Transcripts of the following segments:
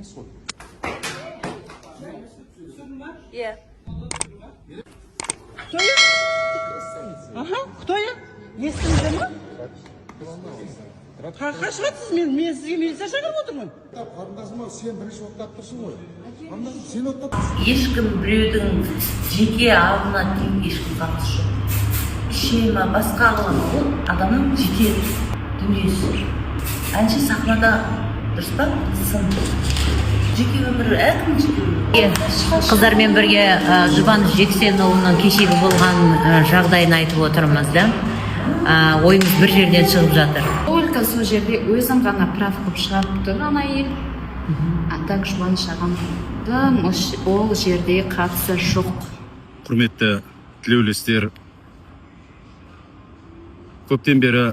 Емес қой. Иә. Кто я? Ага, кто я? Естіңіздер ма? Қашып жатсыз, мен сізге милиция шақырып отырмын. Қарындасым ау, сен бірінші оттап тұрсың ғой. Қарындасым, сен оттап тұрсың. Ешкім біреудің жеке алдына тиіп, ешкім қатысы жоқ. Іше ма, басқа қыла ма, ол адамның жеке дүниесі. Әнші сахнада, дұрыс па, сын, жеке өмірі, әркімнің жеке өмірі. Қыздармен бірге Жұбаныш Жексенұлының кешегі болған жағдайын айтып отырмыз да. Ойымыз бір жерден шығып жатыр. Только сол жерде өзін ғана прав қылып шығарып тұр ана әйел. А так Жұбаныш ағамның ол жерде қатысы жоқ. Құрметті тілеулестер, көптен бері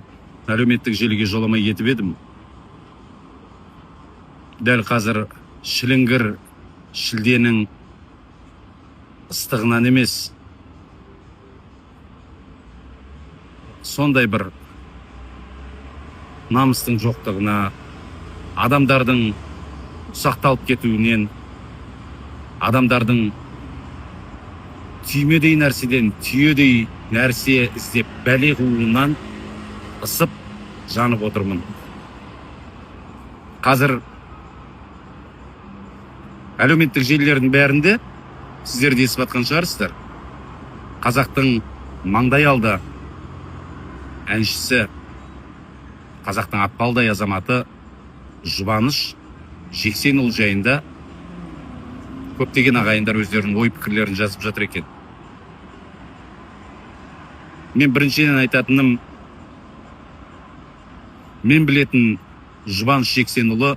әлеуметтік желіге жоламай кетіп едім. Дәл қазір шіліңгір шілденің ыстығынан емес, сондай бір намыстың жоқтығына, адамдардың ұсақталып кетуінен, адамдардың түймедей нәрседен түйедей нәрсе іздеп бәле қууынан ысып жанып отырмын. Қазір әлеуметтік желілердің бәрінде сіздер де естіп жатқан шығарсыздар, қазақтың маңдай алды әншісі, қазақтың атпалдай азаматы Жұбаныш Жексенұлы жайында көптеген ағайындар өздерінің ой пікірлерін жазып жатыр екен. Мен біріншіден айтатыным, мен білетін Жұбаныш Жексенұлы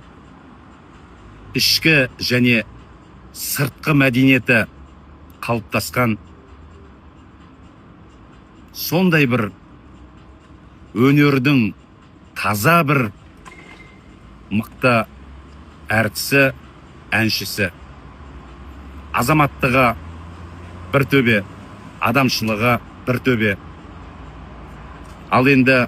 ішкі және сыртқы мәдениеті қалыптасқан, сондай бір өнердің таза бір мықты әртісі, әншісі, азаматтығы бір төбе, адамшылығы бір төбе. Ал енді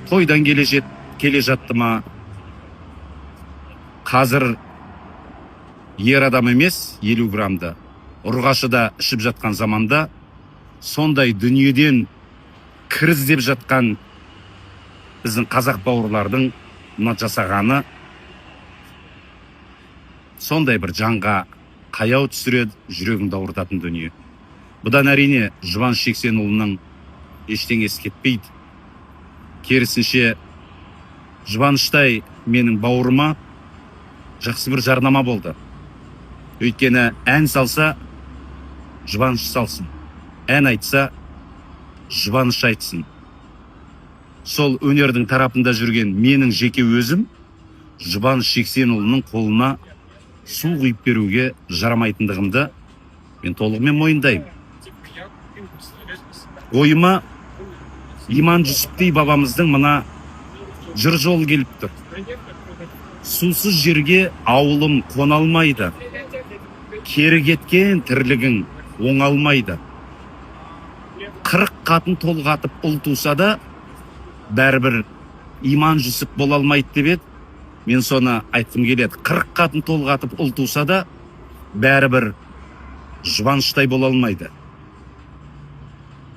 тойдан келе жатты ма, қазір ер адам емес, 50 граммды ұрғашы да ішіп жатқан заманда, сондай дүниеден кір іздеп жатқан біздің қазақ бауырлардың мына жасағаны сондай бір жанға қаяу түсіреді, жүрегіңді ауыртатын дүние. Бұдан, әрине, Жұбаныш Жексенұлының ештеңесі кетпейді. Керісінше, Жұбаныштай менің бауырыма жақсы бір жарнама болды. Өйткені ән салса, Жұбаныш салсын, ән айтса, Жұбаныш айтсын. Сол өнердің тарапында жүрген менің жеке өзім Жұбаныш Жексенұлының қолына су құйып беруге жарамайтындығымды мен толығымен мойындаймын. Ойыма Иман Жүсіптей бабамыздың мына жыр жолы келіп тұр: «Сусыз жерге ауылым қона алмайды, кері кеткен тірлігің оңалмайды. 40 қатын толғатып ұл туса да, бәрібір Иман Жүсіп бола алмайды», — деп еді. Мен соны айтқым келеді: 40 қатын толғатып ұл туса да, бәрібір Жұбаныштай бола алмайды.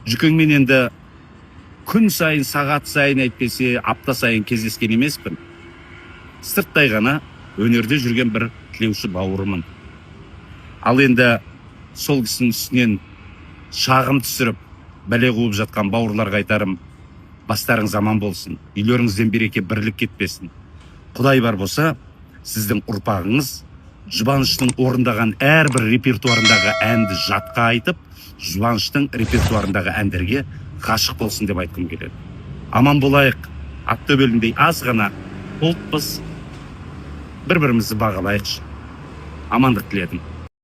Жүкеңмен енді күн сайын, сағат сайын әйтпесе апта сайын кездескен емеспін, сырттай ғана өнерде жүрген бір тілеуші бауырымын. Ал енді сол кісінің үстінен шағым түсіріп, бәле қуып жатқан бауырларға айтарым: бастарыңыз аман болсын, үйлеріңізден береке, бірлік кетпесін. Құдай бар болса, сіздің ұрпағыңыз Жұбаныштың орындаған әрбір репертуарындағы әнді жатқа айтып, Жұбаныштың репертуарындағы әндерге ғашық болсын деп айтқым келеді. Аман болайық, ат төбеліндей аз ғана ұлтпыз, бір бірімізді бағалайықшы. Амандық тіледім.